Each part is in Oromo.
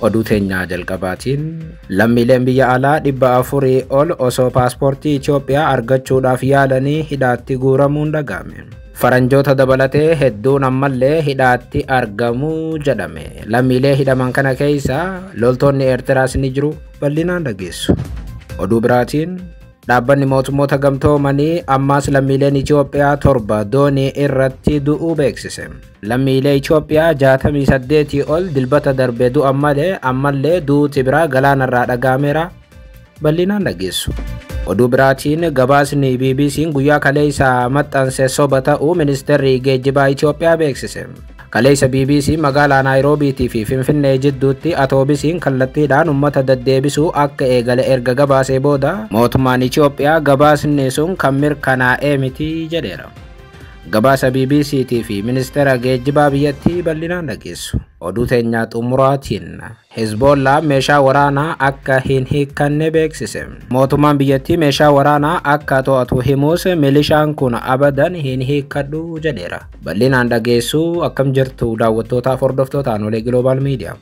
Oduu teenyaa jalqabaatiin lammiileen biyya alaa 400 ol osoo paaspoortii Itoophiyaa argachuudhaaf yaalanii hidhaatti guuramuun dhaga'ame. Faranjoota dabalatee hedduun ammallee hidhaatti argamu jedhame. Lammiilee hidhaman kana keessa loltoonni Eertiraas ni jiru, bal'inaan dhageessu. Oduu biraatiin dhaabbanni mootummoota gamtoomanii ammaas lammiileen Itoophiyaa 7 doonii irratti du'uu beeksise. Lammiilee Itoophiyaa 68 ol dilbata darbe du'an malee ammallee duuti biraa galaanarraa dhaga'ameera, bal'inaan dhageessu. Oduu biraatiin gabaasni BBC'n guyyaa kaleessa maxxanse soba ta'uu ministeerri geejjibaa Itoophiyaa beeksise. Kaleessa BBC magaalaa Naayiroobiitii fi Finfinnee jidduutti atoobisiin kallattiidhaan uummata deddeebisuu akka eegale erga gabaasee booda mootummaan Itoophiyaa gabaasni sun kan mirkanaa'ee miti jedheera. Gabaasa BBC'tii fi ministeera geejjibaa biyyattii bal'inaan dhageessu. Oduu teenyaa xumuraatiin Hezbollah meeshaa waraanaa akka hin hiikkanne beeksise. Mootummaan biyyattii meeshaa waraanaa akka to'atu himus milishaan kun abadan hin hiikkadhu jedheera. Bal'inaan dhageessuu. Akkam jirtu daawwattootaaf hordoftoota Aanolee Global Media?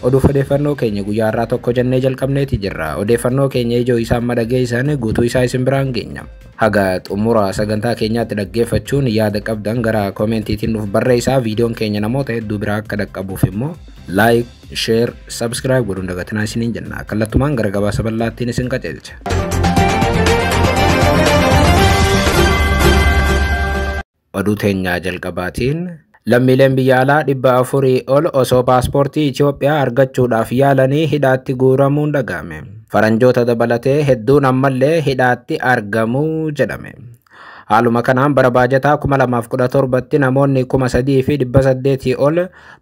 Oduuf odeeffannoo keenya guyyaa har'aa tokko jennee jalqabneeti jirra. Odeeffannoo keenya ijoo isaan madhageessan guutuu isaa isin biraan geenya. Haga xumura sagantaa keenyaatti dhaggeeffachuun yaada qabdan gara koomentiitiin nuuf barreessaa. Viidiyoon keenya namoota hedduu biraa akka dhaqqabuuf immoo like, share, subscribe godhuun dagatinaa isiniin jenna. Kallattumaan gara gabaasa bal'aattiin isin qajeelcha. Oduu teenyaa jalqabaatiin lammiileen biyya alaa 400 ol osoo paaspoortii Itoophiyaa argachuudhaaf yaalanii hidhaatti guuramuun dhaga'ame. Faranjoota dabalatee hedduun ammallee hidhaatti argamu jedhame. Haaluma kanaan bara baajataa 2017tti namoonni 3,800 ol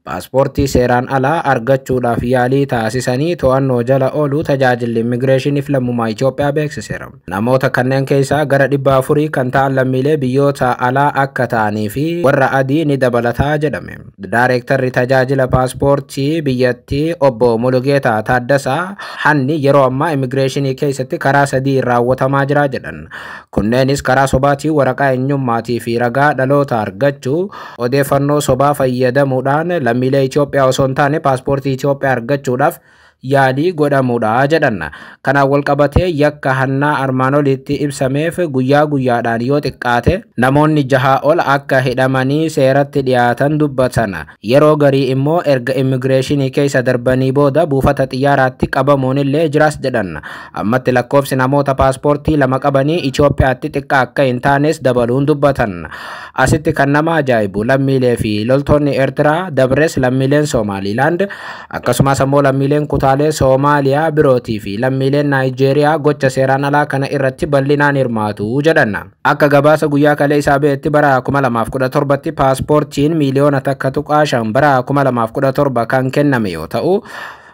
paaspoortii seeraan alaa argachuudhaaf yaalii taasisanii to'annoo jala ooluu tajaajilli immigireeshiniif lammummaa Itoophiyaa beeksiseera. Namoota kanneen keessaa gara 400 kan ta'an lammiilee biyyoota alaa akka ta'anii fi warra adii ni dabalataa jedhame. Daareektarri tajaajila paaspoortii biyyattii obbo Mulugeetaa Taaddasaa hanni yeroo ammaa immigireeshinii keessatti karaa sadii raawwatamaa jira jedhan. Kunneenis karaa sobaatii waraqaa eenyummaatii fi ragaa dhaloota argachuu, odeeffannoo sobaa fayyadamuudhaan lammiilee Itoophiyaa osoo hin taane paaspoortii Itoophiyaa argachuudhaaf yaalii godhamuudha jedhan. Kanaan wal qabatee yakka hannaa armaan olitti ibsameef guyyaa guyyaadhaan yoo xiqqaate namoonni 6 ol akka hidhamanii seeratti dhiyaatan dubbatan. Yeroo garii immoo erga immigireeshinii keessa darbanii booda buufata xiyyaaraatti qabamuun illee jiras jedhan. Ammatti lakkoofsi namoota paaspoortii 2 qabanii Itoophiyaatti xiqqaa akka hin taanes dabaluun dubbatan. Asitti kan nama ajaa'ibu lammiilee fi loltoonni Eertiraa dabres lammiileen Soomaalilaand akkasumas ammoo lammiileen kutaalee Soomaaliyaa birootii fi lammiileen Naayijeeriyaa gocha seeraan alaa kana irratti bal'inaan hirmaatu jedhan. Akka gabaasa guyyaa kalee isaa beetti bara 2017tti paaspoortiin miiliyoona 1.5 bara 2017 kan kenname yoo ta'u,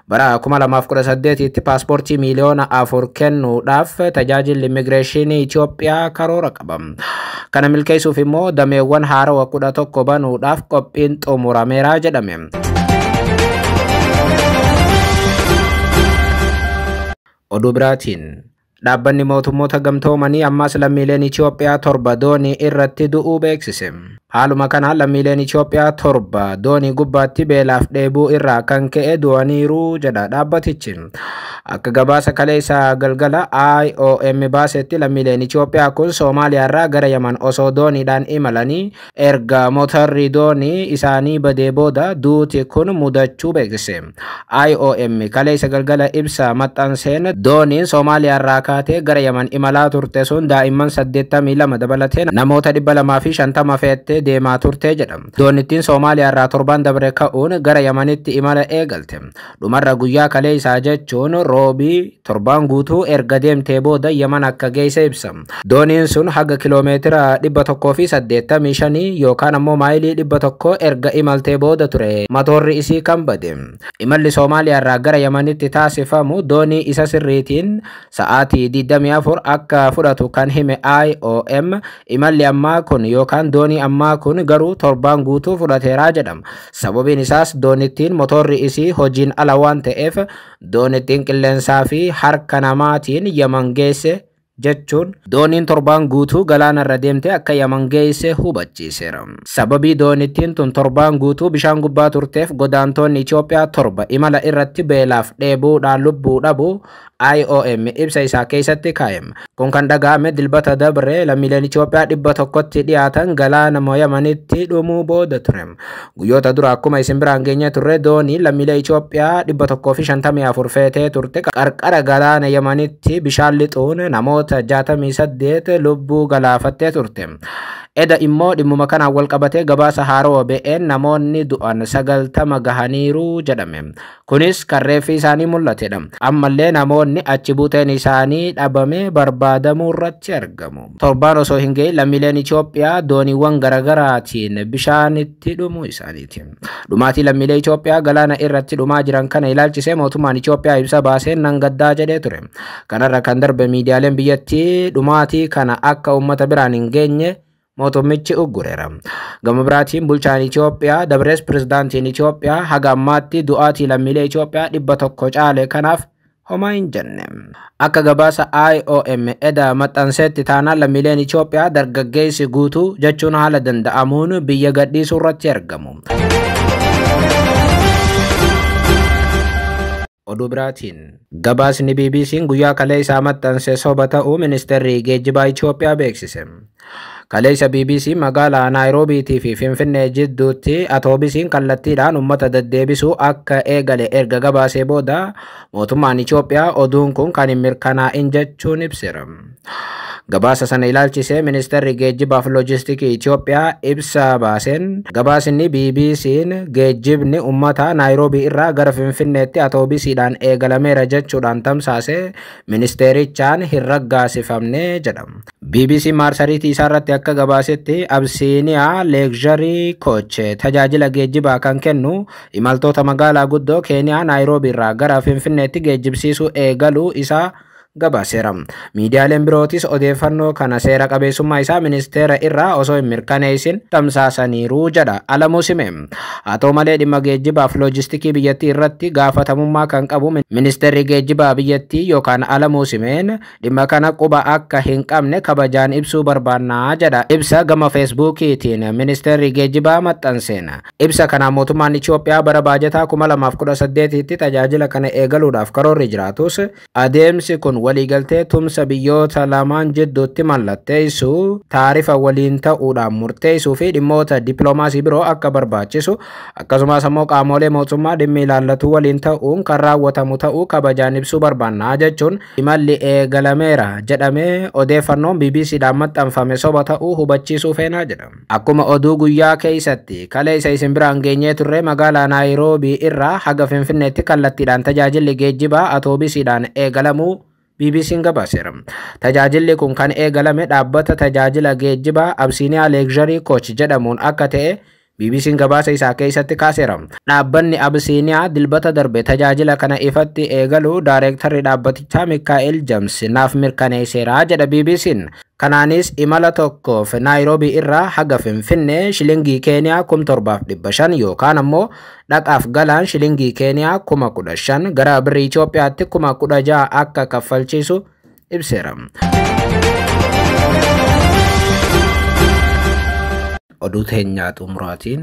bara 2018tti paaspoortii miiliyoona 4 kennuudhaaf tajaajilli immigireeshinii Itoophiyaa karoora qaba. Kana milkeessuuf immoo dameewwan haarawaa 11 banuudhaaf qophiin xumurameera jedhame. Oduu biraatiin dhaabbanni mootummoota gamtoomanii ammas lammiileen Itoophiyaa 7 doonii irratti du'uu beeksise. Haaluma kanaan lammiileen Itoophiyaa 7 doonii gubbaatti beelaaf dheebuu irraa kan ka'e du'aniiru jedha dhaabbatichi. Akka gabaasa kaleessa galgala IOM baasetti lammiileen Itoophiyaa kun Soomaaliyaa irraa gara Yaman osoo dooniidhaan imalanii erga motorri doonii isaanii badee booda duuti kun mudachuu beeksise. IOM kaleessa galgala ibsa maxxanseen dooniin Soomaaliyaa irraa kaatee gara Yaman imalaa turte sun daa'imman 82 dabalatee namoota 250 fe'attee deemaa turte jedha. Doonittiin Soomaaliyaa irraa torban dabre ka'uun gara Yamanitti imala eegalte. Dhumarra guyyaa kaleessaa jechuun roobii torban guutuu erga deemtee booda Yaman akka geesse ibsa. Dooniin sun haga kiloomeetira 185 yookaan ammoo maayilii 100 erga imaltee booda ture motorri isii kan bade. Imalli Soomaaliyaa irraa gara Yamanitti taasifamu doonii isa sirriitiin sa'aatii 24 akka fudhatu kan hime IOM imalli ammaa kun yookaan doonii ammaa kun garuu torbaan guutuu fudhateeraa jedhama. Sababiin isaas doonittiin motorri isii hojiin ala waan ta'eef doonittiin qilleensaa fi harka namaatiin Yaman geesse jechuun dooniin torbaan guutuu galaanarra deemte akka Yaman geesse hubachiiseera. Sababii doonittiin tun torbaan guutuu bishaan gubbaa turteef godaantoonni Itoophiyaa 7 imala irratti beelaaf dheebuudhaan lubbuu dhabu IOM ibsa isaa keessatti kaa'e. Kun kan dhaga'ame Dilbata dabre lammiileen Itoophiyaa 100tti dhiyaatan galaana Yamanitti dhumuu booda ture. Guyyoota dura akkuma isin biraan geenye turre doonii lammiilee Itoophiyaa 154 feetee turte qarqara galaana Yamanitti bishaan lixuun namoota 68 lubbuu galaafattee turte. Eda immoo dhimmuma kanaan wal qabatee gabaasa haaroo ba'een namoonni du'an 90 gahaniiru jedhame. Kunis kan reeffi isaanii mul'atedha. Ammallee namoonni achi buuteen isaanii dhabame barbaadamuu irratti argamu. Torbaan osoo hin gahin lammiileen Itoophiyaa dooniiwwan garaagaraatiin bishaanitti dhumuu isaaniiti. Dhumaatii lammiilee Itoophiyaa galaana irratti dhumaa jiran kana ilaalchisee mootummaan Itoophiyaa ibsa baaseen nan gaddaa jedhee ture. Kanarra kan darbe miidiyaaleen biyyattii dhumaatii kana akka uummata biraan hin geenye mootummichi uggureera. Gama biraatiin bulchaan Itoophiyaa dabrees pirezidaantiin Itoophiyaa haga ammaatti du'aatii lammiilee Itoophiyaa 100 caale kanaaf homaa hin jenne. Akka gabaasa IOM eda maxxanseetti taanaan lammiileen Itoophiyaa dargaggeessi guutuu jechuun haala danda'amuun biyya gadhiisuu irratti argamu. Oduu biraatiin gabaasni BBC'n guyyaa kalee isaa maxxanse soba ta'uu ministeerri geejjibaa Itoophiyaa beeksise. Kaleessa BBC magaalaa Naayiroobiitii fi Finfinnee jidduutti atoobisiin kallattiidhaan uummata deddeebisuu akka eegale erga gabaasee booda mootummaan Itoophiyaa oduun kun kan hin mirkanaa'in jechuun ibseera. Gabaasa sana ilaalchisee ministeerri geejjibaaf loojistikii Itoophiyaa ibsa baaseen gabaasni BBC'n geejjibni uummata Naayiroobii irraa gara Finfinneetti atoobisiidhaan eegalameera jechuudhaan tamsaase ministeerichaan hin raggaasifamne jedha. BBC maarsariitii isaarratti akka gabaasetti Absiiniyaa Leegzharii Kooch tajaajila geejjibaa kan kennu imaltoota magaalaa guddoo Keeniyaa Naayiroobii irraa gara Finfinneetti geejjibsiisuu eegaluu isaa gabaaseera. Miidiyaaleen birootis odeeffannoo kana seera qabeessummaa isaa ministeera irraa osoo hin mirkaneessin tamsaasaniiru jedha Alamuu Sime. Haa ta'u malee dhimma geejjibaaf loojistikii biyyattii irratti gaafatamummaa kan qabu ministeerri geejjibaa biyyattii yookaan Alamuu Simeen dhimma kana quba akka hin qabne kabajaan ibsuu barbaannaa jedha ibsa gama feesbuukiitiin ministeerri geejjibaa maxxanseen. Ibsa kanaan mootummaan Itoophiyaa bara baajataa 2018tti tajaajila kana eegaluudhaaf karoorri jiraatus adeemsi kun waliigaltee tumsa biyyoota lamaan jidduutti mallatteessuu taarifa waliin ta'uudhaan murteessuu fi dhimmoota dippiloomaasii biroo akka barbaachisu akkasumas ammoo qaamolee mootummaa dhimmi ilaallatu waliin ta'uun kan raawwatamu ta'uu kabajaan ibsuu barbaannaa jechuun imalli eegalameera jedhamee odeeffannoon BBCdhaan maxxanfame soba ta'uu hubachiisuu feenaa jedha. Akkuma oduu guyyaa keessatti kaleessa isin biraan geenyee turre magaalaa Naayiroobii irraa haga Finfinneetti kallattiidhaan tajaajilli geejjibaa atoobisiidhaan eegalamuu BBC'n gabaaseera. Tajaajilli kun kan eegalame dhaabbata tajaajila geejjibaa Absiiniyaa Leegzharii Kooch jedhamuun akka ta'e BBC'n gabaasa isaa keessatti kaaseera. Dhaabbanni Absiiniyaa Dilbata darbe tajaajila kana ifatti eegaluu daayireektarri dhaabbatichaa Mikaa'el Jams naaf mirkaneesseera jedha BBC'n. Kanaanis imala tokkoof Naayiroobii irraa haga Finfinnee shilingii Keeniyaa 7,500 yookaan ammoo dhaqaaf galaan shilingii Keeniyaa 15,000 gara birrii Itoophiyaatti 16,000 akka kaffalchiisu ibseera. Oduu teenyaa xumuraatiin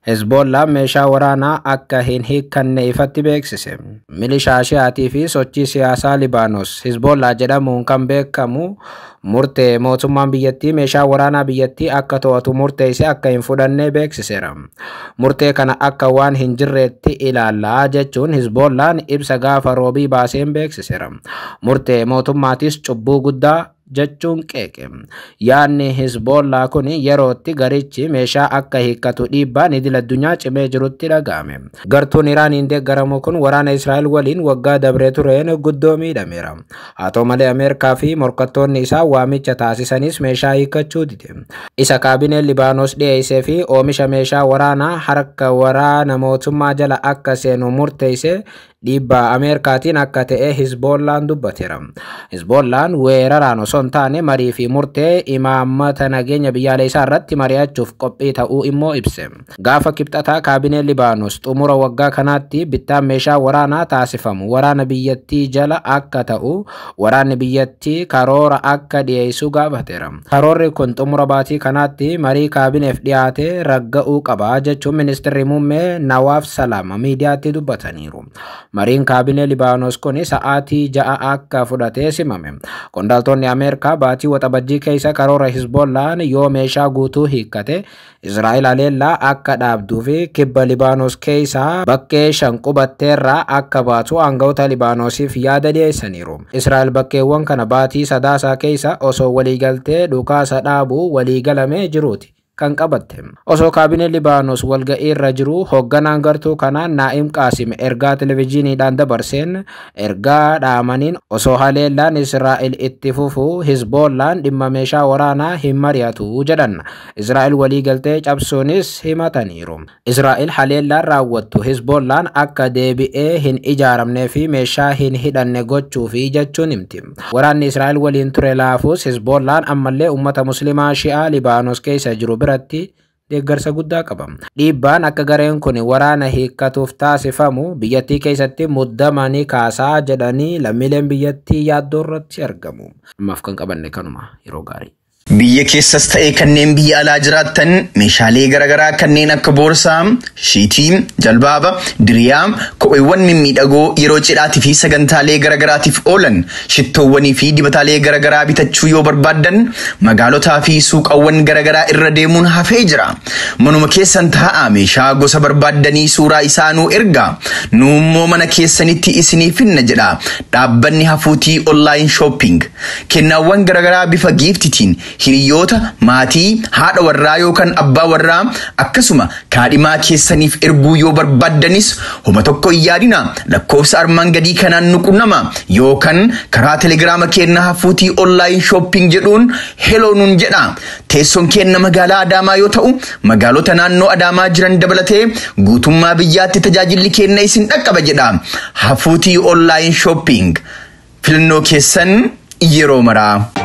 Hezbollaan meeshaa waraanaa akka hin hiikkanne ifatti beeksise. Milishaa Shi'aatii fi sochii siyaasaa Libaanos Hezbollaa jedhamuun kan beekamu murtee mootummaan biyyattii meeshaa waraanaa biyyattii akka to'atu murteesse akka hin fudhanne beeksiseera. Murtee kana akka waan hin jirreetti ilaallaa jechuun Hezbollaan ibsa gaafa roobii baaseen beeksiseera. Murtee mootummaatis cubbuu guddaa jechuun qeeqe. Yaadni Hezbollaa kun yerootti garichi meeshaa akka hiikkatu dhiibbaan idil addunyaa cimee jirutti dhaga'ame. Gartuun Iraaniin deeggaramu kun waraana Israa'el waliin waggaa dabree tureen guddoo miidhameera. Haa ta'u malee Ameerikaa fi morkattoonni isaa waamicha taasisanis meeshaa hiikkachuu dide. Isa kaabineen Libaanos dhiyeessee fi oomisha meeshaa waraanaa harka waraana mootummaa jala akka seenu murteesse Dhiibbaa Ameerikaatiin akka ta'e Hizboollaan dubbateera. Hizboollaan weeraraan osoo hin taane marii fi murtee imaammata nageenya biyyaalessaa irratti mari'achuuf qophii ta'uu immoo ibse. Gaafa Kibxataa kaabineen Libaanos xumura waggaa kanaatti bittaan meeshaa waraanaa taasifamu waraana biyyattii jala akka ta'u waraanni biyyattii karoora akka dhiyeessu gaafateera. Karoorri kun xumura baatii kanaatti marii kaabineef dhiyaate ragga'uu qaba jechuun ministeerri muummee Nawaaf Salaam miidiyaatti dubbataniiru. Mariin kaabinee Libaanos kun sa'aatii 6 akka fudhatee simame. Qondaaltonni Ameerikaa baatii Waxabajjii keessa karoora Hizbollaan yoo meeshaa guutuu hiikkate Israa'el haleellaa akka dhaabduu fi kibba Libaanos keessaa bakkee 5 qubatteerraa akka baatu aangawoota Libaanosiif yaada dhiyeessaniiru. Israa'el bakkeewwan kana baatii Sadaasaa keessa osoo waliigaltee dhukaasa dhaabuu waliigalamee jiruuti kan qabatte. Osoo kaabineen Libaanos walga'ii irra jiru hoogganaan gartuu kanaa Naa'im Qaasim ergaa televezyiiniidhaan dabarseen ergaa dhaamaniin osoo haleellaan Israa'el itti fufu Hizboollaan dhimma meeshaa waraanaa hin mari'atu jedhan. Israa'el waliigaltee cabsuunis himataniiru. Israa'el haleellaan raawwattu Hizboollaan akka deebi'ee hin ijaaramnee fi meeshaa hin hidhanne gochuufi jechuun himti. Waraanni Israa'el waliin ture laafuus Hizboollaan ammallee uummata Musliimaa Shi'aa Libaanos keessa jiru biratti deeggarsa guddaa qaba. Dhiibbaan akka gareen kun waraana hiikkatuuf taasifamu biyyattii keessatti muddama ni kaasaa jedhanii lammiileen biyyattii yaaddoo irratti argamu. Ammaaf kan qabanne kanuma, yeroo gaarii. Biyya keessas ta'ee kanneen biyya alaa jiraattan meeshaalee garaagaraa kanneen akka boorsaa, sheetii, jalbaaba, diriyaa, kopheewwan mimmiidhagoo yeroo cidhaatii fi sagantaalee garaagaraatiif oolan, shittoowwanii fi dibataalee garaagaraa bitachuu yoo barbaaddan magaalotaa fi suuqawwan garaagaraa irra deemuun hafee jira. Manuma keessan taa'aa meeshaa gosa barbaaddanii suuraa isaa nuu ergaa. Nu immoo mana keessanitti isinii finna jedha dhaabbanni Hafuutii Online Shopping. Kennaawwan garaagaraa bifa giftitiin hiriyoota, maatii, haadha warraa yookaan abbaa warraa akkasuma kaadhimaa keessaniif erguu yoo barbaaddanis homa tokko hin yaadina, lakkoofsa armaan gadii kanaan nu qunnama yookaan karaa Telegiraama keenna Hafuutii Online Shopping jedhuun hello nuun jedha. Teessoon keenna magaalaa Adaamaa yoo ta'u, magaalota naannoo Adaamaa jiran dabalatee guutummaa biyyaatti tajaajilli keenna isin dhaqqaba jedha. Hafuutii Online Shopping, filannoo keessan yeroo maraa.